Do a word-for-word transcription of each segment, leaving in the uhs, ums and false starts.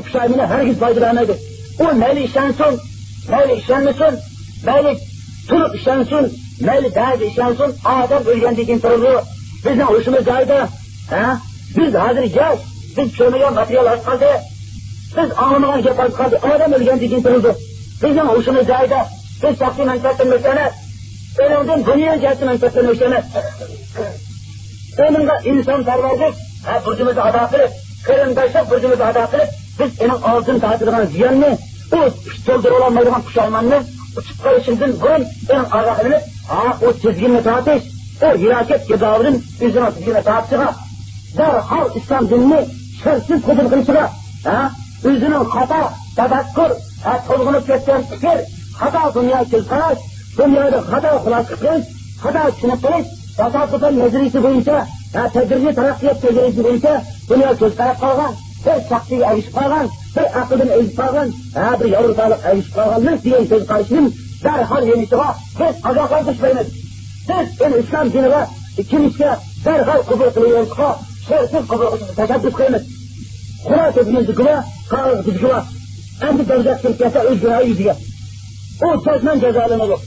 پۇشايمىنى ھەرگىز پايدا بەرمەيدۇ. ئۇ مەيلى ئىشەنسۇن، مەيلى ئىشەنمىسۇن، مەيلى تۇرۇپ ئىشەنسۇن، مەيلى بەزى ئىشەنسۇن، ئادەم ئۆلگەندىن كېيىن تۇرىدۇ. بىزنىڭ ھوشىمىز جايىدا. ھە؟ بىز ھازىر ياش، بىز كۆرمىگەن ماتېرىيال ئاز قالدى. بىز ئاڭلىمىغان گەپ ئاز قالدى. ئادەم ئۆلگەندىن كېيىن تۇرىدۇ. بىزنىڭ ھوشىمىز جايىدا. بىز شەخسىي مەنپەئەتتىن مەسىلە ئەمەس. ئۇنىڭدىن دۇنيا جەھەتتىن مەنپەئەتلەنمەكچى ئەمەس. ئۇنىڭغا ئىنسانپەرۋەرلىك، ھە، بۇرجىمىزنى ئادا قىلىپ، قېرىنداشلىق بۇرجىمىزنى ئادا قىلىپ، بىز ئۇنىڭ ئالدىن تارتىدىغان زىياننى، ئۇ تولدۇرۇۋالالمايدىغان پۇشايماننى ئۇچۇپ قېلىشىمىزدىن بۇرۇن ئۇنىڭ ئاگاھلىنىپ، ھە، ئۇ تىزگىننى تارتىش، ئۇ ھالاكەت گىردابىدىن ئۆزىنىڭ تىزگىنىنى تارتىشىغا، دەرھال ئىسلام دىنىنى شەرتسىز قوبۇل قىلىشىغا، ھە، ئۆزىنىڭ خاتا تەپەككۇر، ھە، تولغىنىپ كەتكەن پىكىر، خاتا دۇنيا كۆز قاراش، دۇنيادا خاتا خۇلاسە قىلىش، خاتا چۈشىنىپ قېلىش، تاسادۇپەن نەزەرىيىسى بويىچە، ھە، تەدرىجىي تەرەققىيات نەزەرىيىسى بويىچە دۇنيا كۆز قاراپ قالغان، بىر شەخسىيگە ئەگىشىپ قالغان، بىر ئەقىلدىن ئېزىپ قالغان، ھە، بىر ياۋروپالىق ئەگىشىپ قالغانلىق دېگەن كۆز قارىشنىڭ دەرھال يېنىشىغا بىز ئاگاھلاندۇرۇش بېرىمىز. بىز ئۇنى ئىسلام دىنىغا كىرىشكە دەرھال قوبۇل قىلىۋېرىشقا شەرتسىز قوبۇل قىلىشقا تەشەببۇس قىلىمىز. خۇدا كۆزىمىزدىكى بار، قاغىز بىزگە بار. ئەمدى دەرگاھ كىرىپ كەلسە ئۆز گۇناھى يۈزىگە. ئۇ جەزمەن جازالىنىدۇ.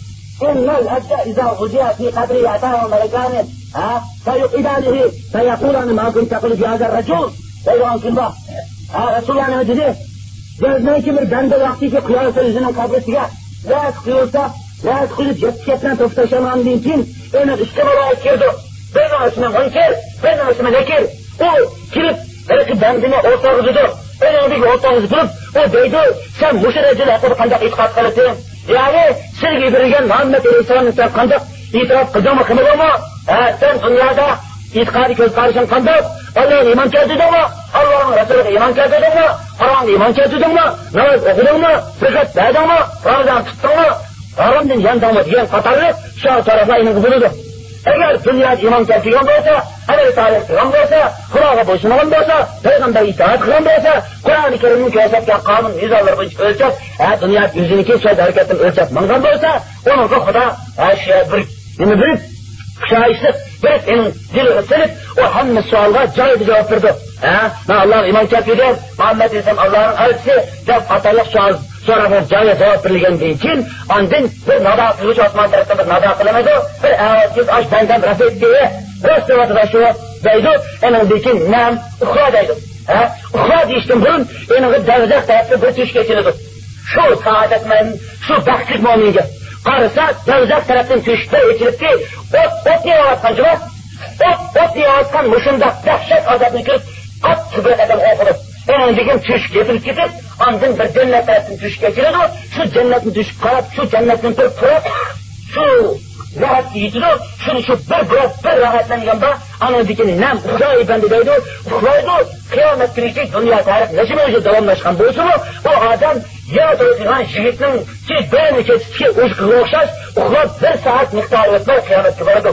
إن العبد إذا وضع في قبره أتاه ملكان، ھە، فيقعدانه فيقولان ما كنت تقول في هذا الرجل دەيدىغان كۈن بار. ھە، رەسۇلۇللا نېمە دېدى؟ جەزمەنكى بىر بەندە ۋاقتىكى قويۇلسا ئۆزىنىڭ قەبرىسىگە، ۋەز قويۇلسا، ۋەز قويۇلۇپ يەتتە كەپتىن توختاشالمىغاندىن كېيىن ئۇنىڭ ئۈچ مالايىكە كىرىدۇ. بىرىنىڭ ئىسمى مۇنكىر، بىرىنىڭ ئىسمى نەكىر. ئۇ كىرىپ، ھېلىقى بەندىنى ئولتۇرغۇزىدۇ. ئۇنىڭدىكى ئولتۇرغۇزۇپ، ئۇ دەيدۇ، سەن مۇشۇ رەجۇل ھەققىدە قانداق ئېتىقاد قىلىسەن؟ يەنى سىزگە يۈبۈرۈلگەن مۇھەممەد ئەلەيھىسسالامنى سەن قانداق ئېتىراپ قىلدىڭمۇ، قىلمىدىڭمۇ؟ ھە، سەن دۇنيادا ئېتىقادىي كۆز قارىشىڭ قانداق؟ ئاللاغا ئىمان كەلتۈردۈڭمۇ؟ ئاللانىڭ رەسۇلىغا ئىمان كەلتۈردۈڭمۇ؟ قۇرئانغا ئىمان كەلتۈردۈڭمۇ؟ ناماز ئوقۇدۇڭمۇ؟ زەكات بەردىڭمۇ؟ رامىزان تۇتتۇڭمۇ؟ ھارامدىن ياندىڭمۇ؟ دېگەن قاتارلىق سوئال سوراقلار ئېنىڭغا بولىدۇ. ئەگەر دۇنيادا ئىمان كەلتۈرگەن بولسا، ئەمەل سالىھ قىلغان بولسا، خۇداغا بويسۇنغان بولسا، پەيغەمبەرگە ئىتائەت قىلغان بولسا، قۇرئانى كەرىمنىڭ كۆرسەتكەن قانۇن مىزانلىرى بويىچە ئۆلچەپ، ھە، دۇنيا يۈزىنىڭكى سۆز ھەرىكەتلىرىنى ئۆلچەپ ماڭغان بولسا، ئۇنىڭغا خۇدا، ھە، شۇ بىر نېمە بېرىپ، خۇشاللىق بېرىپ، ئۇنىڭ دىلىغا سېلىپ، ئۇ ھەممە سوئالغا جايىدا جاۋاب بېرىدۇ. ھە، مەن ئاللاغا ئىمان كەلتۈردۈم، مۇھەممەد ئەلەيھىسسالام ئاللانىڭ ئەلچىسى دەپ قاتارلىق سوئال سوراقلار جايىدا جاۋاب بېرىلگەندىن كېيىن، ئاندىن بىر نىدا قىلغۇچى ئاسمان تەرەپتىن بىر نىدا قىلىنىدۇ. بىر ئاۋاز كېلىپ، ئاش بەندەم رەفىئەتكە ئىگە. راست دەۋاتىدۇ شۇ دەيدۇ. ئېنىڭدىن كېيىن نەم ئۇخلا دەيدۇ. ھە؟ ئۇخلا دېيىشتىن بۇرۇن ئېنىڭغا دەرزەخ تەرەپتە بىر تۆشۈك ئېچىلىدۇ. شۇ سائادەتمەن، شۇ بەختلىك مۆمىنگە قارىسا، دەرزەخ تەرەپتىن تۆشۈكلەر ئېچىلىپتۇ. ئوت، ئوت يېغىۋاتقان جۇمۇ. ئوت، ئوت يېغىۋاتقان مۇشۇنداق دەھشەت ئازابنى كۆرۈپ، قاتتىق بىر قەدەم قورقىدۇ. ئېنىڭدىن كېيىن تۆشۈك يېپىلىپ كېتىپ، ئاندىن بىر جەننەت تەرەپتىن تۆشۈك ئېچىلىدۇ. شۇ جەننەتنى تۆشۈك قاراپ، شۇ جەننەتتىن بىر پۇراپ، شۇ راھەتكە يېتىدۇ. شۇنى شۇ بىر پۇراپ، بىر راھەتلەنگەندە، ئانىڭدىن كېيىن نەم ئۇخلاي بەندە دەيدۇ، ئۇخلايدۇ. قىيامەت كۈنىگىچە دۇنيا تارىخ نەچچە مىڭ يىل داۋاملاشقان بولسىمۇ، ئۇ ئادەم يەر تويغان يىگىتنىڭ كېچىدىكى ئۇيقۇغا ئوخشاش ئۇخلاپ، بىر سائەت مىقدارى ئۆتمەي قىيامەتكە بارىدۇ.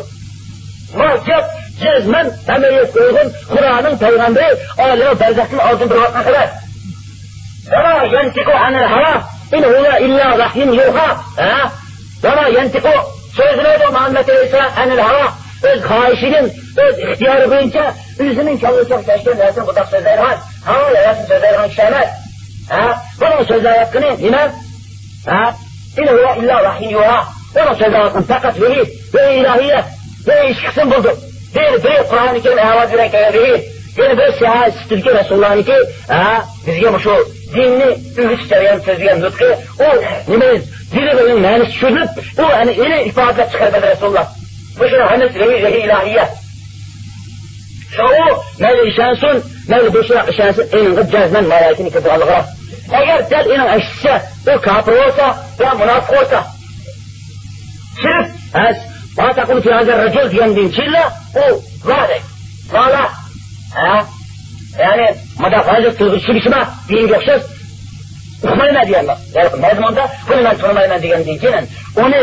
ما گەپ جەزمەن ئەمەلىيەتكە ئۇيغۇن، خۇدانىڭ پەيغەمبىرى ئالەمگە بەرزەختىن ئالدىن بېرىۋاتقان خەۋەر. وما ينطق عن الهوى إن هو إلا وحي يوحى. ھە؟ وما ينطق، سۆزلىمەيدۇ مۇھەممەد ئەلەيھىسسالام، عن الهوى، ئۆز خاھىشىدىن، ئۆز ئىختىيارى بويىچە، ئۆزىنىڭ كاللىسىغا كەلگەن نەرسىنى بۇنداق سۆزلەيدىغان، ھاۋا ھەۋەسىنى سۆزلەيدىغان كىشى ئەمەس. ھە؟ بۇنىڭ سۆزلەۋاتقىنى نېمە؟ ھە؟ إن هو إلا وحي يوحى. ئۇنىڭ سۆزلەۋاتقىنى پەقەت ۋەھىي، ۋەھىي ئىلاھىيە، ۋەھىي ئىككى قىسىم بولىدۇ. بىرى، بىرى قۇرئانى كەرىم ئاۋازى بىلەن كەلگەن ۋەھىي، يەنە بىرى سىھاھە سۈپىتىدىكى رەسۇلۇللانىڭكى، ھە، بىزگە مۇشۇ دىننى ئۆگىتىش جەريانىدا سۆزلىگەن نۇتقى، ئۇ نېمە، دىلىغا ئۇنىڭ مەنىسى چۈشۈرۈلۈپ، ئۇ ئەنە ئېنىق ئىپادىلەپ چىقىرىپ بەردى رەسۇلۇللا. مۇشۇنىڭ ھەممىسى ۋەھىي، ۋەھىي ئىلاھىيە. شۇڭا ئۇ مەيلى ئىشەنسۇن، مەيلى بوشراق ئىشەنسۇن، ئېنىڭغا جەزمەن مالايىكىنى كىرىدىغانلىقى راست. ئەگەر دەل ئېنىڭ ئەكسىچە ئۇ كاپىر بولسا ۋە مۇناپىق بولسا، كىرىپ، ھە، ما تقول في هذا الرجل دېگەندىن كېيىنلا ئۇ لا دەيدۇ. لا، لا. ھە؟ يەنى مۇنداق ھازىر تىلغا چۈشۈرۈشى بار، دېگەنگە ئوخشاش. ئۇقمايمەن دېگەن، يەنى مەزمۇندا بۇنى مەن تونۇمايمەن دېگەندىن كېيىن ئۇنى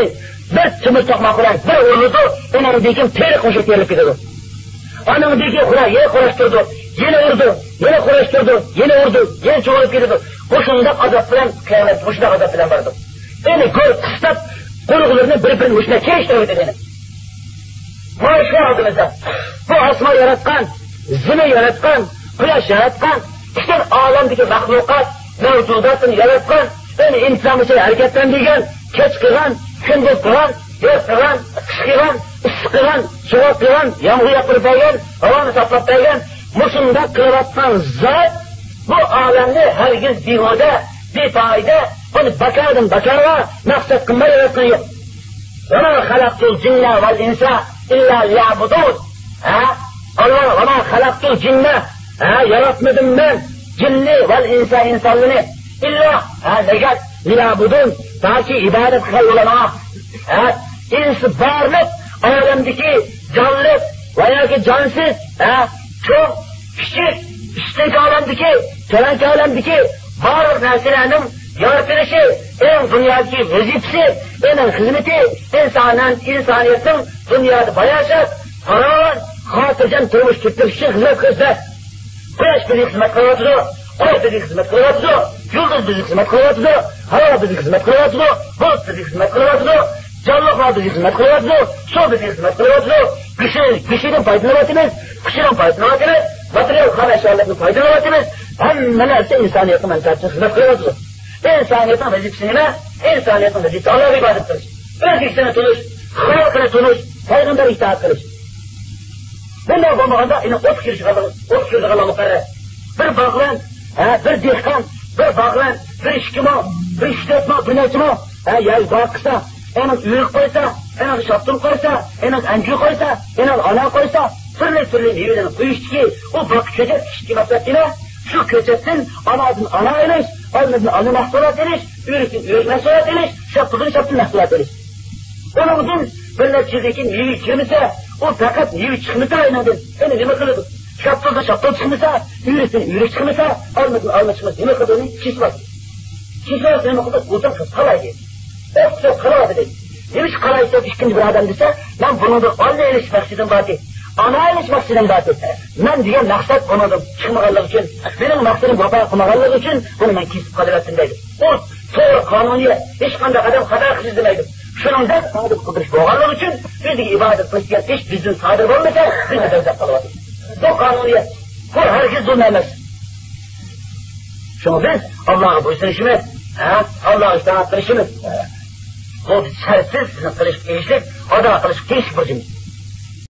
بىر تۆمۈر توقماق بىلەن بىر ئۇرىدۇ، ئۇنىڭدىن كېيىن تېرىق مۇشۇ تېرىلىپ كېتىدۇ. ئانىڭدىن كېيىن خۇدا يەنە خوراشتۇرىدۇ، يەنە ئۇرىدۇ، يەنە خوراشتۇرىدۇ، يەنە ئۇرىدۇ، يەنە چوغىلىپ كېتىدۇ. مۇشۇنداق ئازاب بىلەن قىيامەتتە مۇشۇنداق ئازاب بىلەن بارىدۇ. ئۇنى گۆر قىستاپ، قۇرغىلىرىنى بىر-بىرىنى مۇشۇنداق كېلىشتۈرۈۋېتىدۇ. مانا شۇ ئالدىمىزدا. بۇ ئاسمان ياراتقان، زېمىن ياراتقان، قۇياش ياراتقان، پۈتۈن ئالەمدىكى مەخلۇقات، مەۋجۇداتنى ياراتقان، ئۇنى ئىنتىزاملىشىپ ھەرىكەتلەندۈرگەن، كەچ قىلغان، كۈندۈز قىلغان، ياز قىلغان، قىش قىلغان، ئىسسىق قىلغان، سوغۇق قىلغان، يامغۇر ياغدۇرۇپ بەرگەن، ھاۋانى ساقلاپ بەرگەن، مۇشۇنداق قىلىۋاتقان زات بۇ ئالەمنى ھەرگىز بىھۇدە، بىپايدە، بۇنى بىكاردىن بىكارغا مەقسەت قىلماي ياراتقىنى يوق. «ۋەما خەلەقتۇل جىننە ۋەل ئىنسە ئىللا لىيەبۇدۇن.» ھە؟ ئاللا، «ۋەما خەلەقتۇل جىننە»، ھە، ياراتمىدىم مەن جىننى، «ۋەل ئىنسە»، ئىنسانلىرىنى، «ئىللا»، ھە، مەگەر، «لىيەبۇدۇن»، تاكى ئىبادەت قىلغايلا ماڭا. ھە؟ ئىنس بارلىق ئالەمدىكى جانلىق ۋە ياكى جانسىز، ھە، چوڭ، كىچىك، ئۈستۈنكى ئالەمدىكى، تۆۋەنكى ئالەمدىكى بارلىق نەرسىلەرنىڭ يارىتىلىشى، ئۇنىڭ دۇنيادىكى ۋەزىپىسى، ئۇنىڭ خىزمىتى، ئىنسانان-، ئىنسانىيەتنىڭ دۇنيادا باياشات، پاراۋان، خاتىرجەم تۇرمۇش كەچۈرۈش ئۈچۈن خىزمەت قىلىش. قۇياش بىزگە خىزمەت قىلىۋاتىدۇ، ئاي بىزگە خىزمەت قىلىۋاتىدۇ، يۇلدۇز بىزگە خىزمەت قىلىۋاتىدۇ، ھاۋا بىزگە خىزمەت قىلىۋاتىدۇ، بۇلۇت بىزگە خىزمەت قىلىۋاتىدۇ، جانلىقلار بىزگە خىزمەت قىلىۋاتىدۇ، سۇ بىزگە خىزمەت قىلىۋاتىدۇ، گۆشى، گۆشىدىن پايدىلىنىۋاتىمىز، قۇشىدىن پايدىلىنىۋاتىمىز، ماتېرىيال خام ئەشيالاردىن پايدىلىنىۋاتىمىز، ھەممە نەرسە ئىنسانىيەتنىڭ مەنپەئەتى ئۈچۈن خىزمەت قىلىۋاتىدۇ. ئىنسانىيەتنىڭ ۋەزىپىسى نېمە؟ ئىنسانىيەتنىڭ ۋەزىپىسى ئاللاغا ئىبادەت قىلىش، ئۆز ئىگىسىنى تونۇش، خالىقىنى تونۇش، پەيغەمبەرگە ئىتائەت قىلىش. بۇنداق بولمىغاندا ئۇنى ئوتقا كىرىشىدىغانلىقى، ئوتقا كىرىدىغانلىقى مۇقەررەر. بىر باغۋەن، ھە، بىر دېھقان، بىر باغۋەن، بىر ئىككى مىڭ، بىر ئۈچ تۆت مىڭ، بىر نەچچە مىڭ، ھە، يەر باغ قىلسا، ئۇنىڭ ئۆرۈك قويسا، ئۇنىڭ شاپتۇل قويسا، ئۇنىڭ ئەنجۈر قويسا، ئۇنىڭ ئانا قويسا، تۈرلۈك تۈرلۈك مېۋىلەرنى قويۇشتىكى ئۇ باغقا كۆچەت تىكىشتىكى مەقسەت نېمە؟ شۇ كۆچەتتىن ئانادىن ئانا ئېلىش، ئالمىدىن ئالما مەھسۇلات ئېلىش، ئۆرۈكتىن ئۆرۈك مەھسۇلات ئېلىش، شاپتۇلدىن شاپتۇل مەھسۇلات ئېلىش. ئۇنىڭدىن بىر نەچچە يىلدىن كېيىن مېۋە كەلمىسە، ئۇ پەقەت مېۋە چىقمىسا ئۇنىڭدىن، يەنە نېمە قىلىدۇ؟ شاپتۇلدىن شاپتۇل چىقمىسا، ئۆرۈكتىن ئۆرۈك چىقمىسا، ئالمىدىن ئالما چىقمىسا، نېمە قىلىدۇ؟ ئۇنى كېسىۋاتىدۇ. كېسىۋاتسا نېمە قىلىدۇ؟ ئوتۇن قىلىپ قالايدى. ئوت قىلىپ قالايدى دەيدۇ. نېمە ئۈچۈن قالايدى دەپ ئىككىنچى بىر ئادەم دېسە، مەن بۇنىڭدىن ئالما ئېلىش مەقسىتىم بار ئىدى. ئانا ئېلىش مەقسىتىم بار ئىدى. مەن دېگەن مەقسەت بۇنىڭدىن چىقمىغانلىقى ئۈچۈن، مېنىڭ مەقسىتىم ۋاپا قىلمىغانلىقى ئۈچۈن بۇنى مەن كېسىپ قالىۋەتتىم دەيدۇ. بۇ توغرا قانۇنىيەت. ھېچقانداق ئادەم خاتا قىلىش دېمەيدۇ. شۇنىڭدەك ئىبادەت قىلدۇرۇش بولغانلىقى ئۈچۈن بىزگە ئىبادەت قىلىش دېگەن ئىش بىزدىن سادىر بولمىسا، بىز دوزاخ قالىۋاتىمىز. بۇ قانۇنىيەت. بۇ ھەرگىز زۇلۇم ئەمەس. شۇڭا بىز ئاللاغا بويسۇنۇشىمىز، ھە، ئاللاغا ئىتائەت قىلىشىمىز، بۇ بىز شەرتسىز بىزنىڭ قىلىشقا تېگىشلىك، ئادا قىلىشقا تېگىشلىك بۇرچىمىز.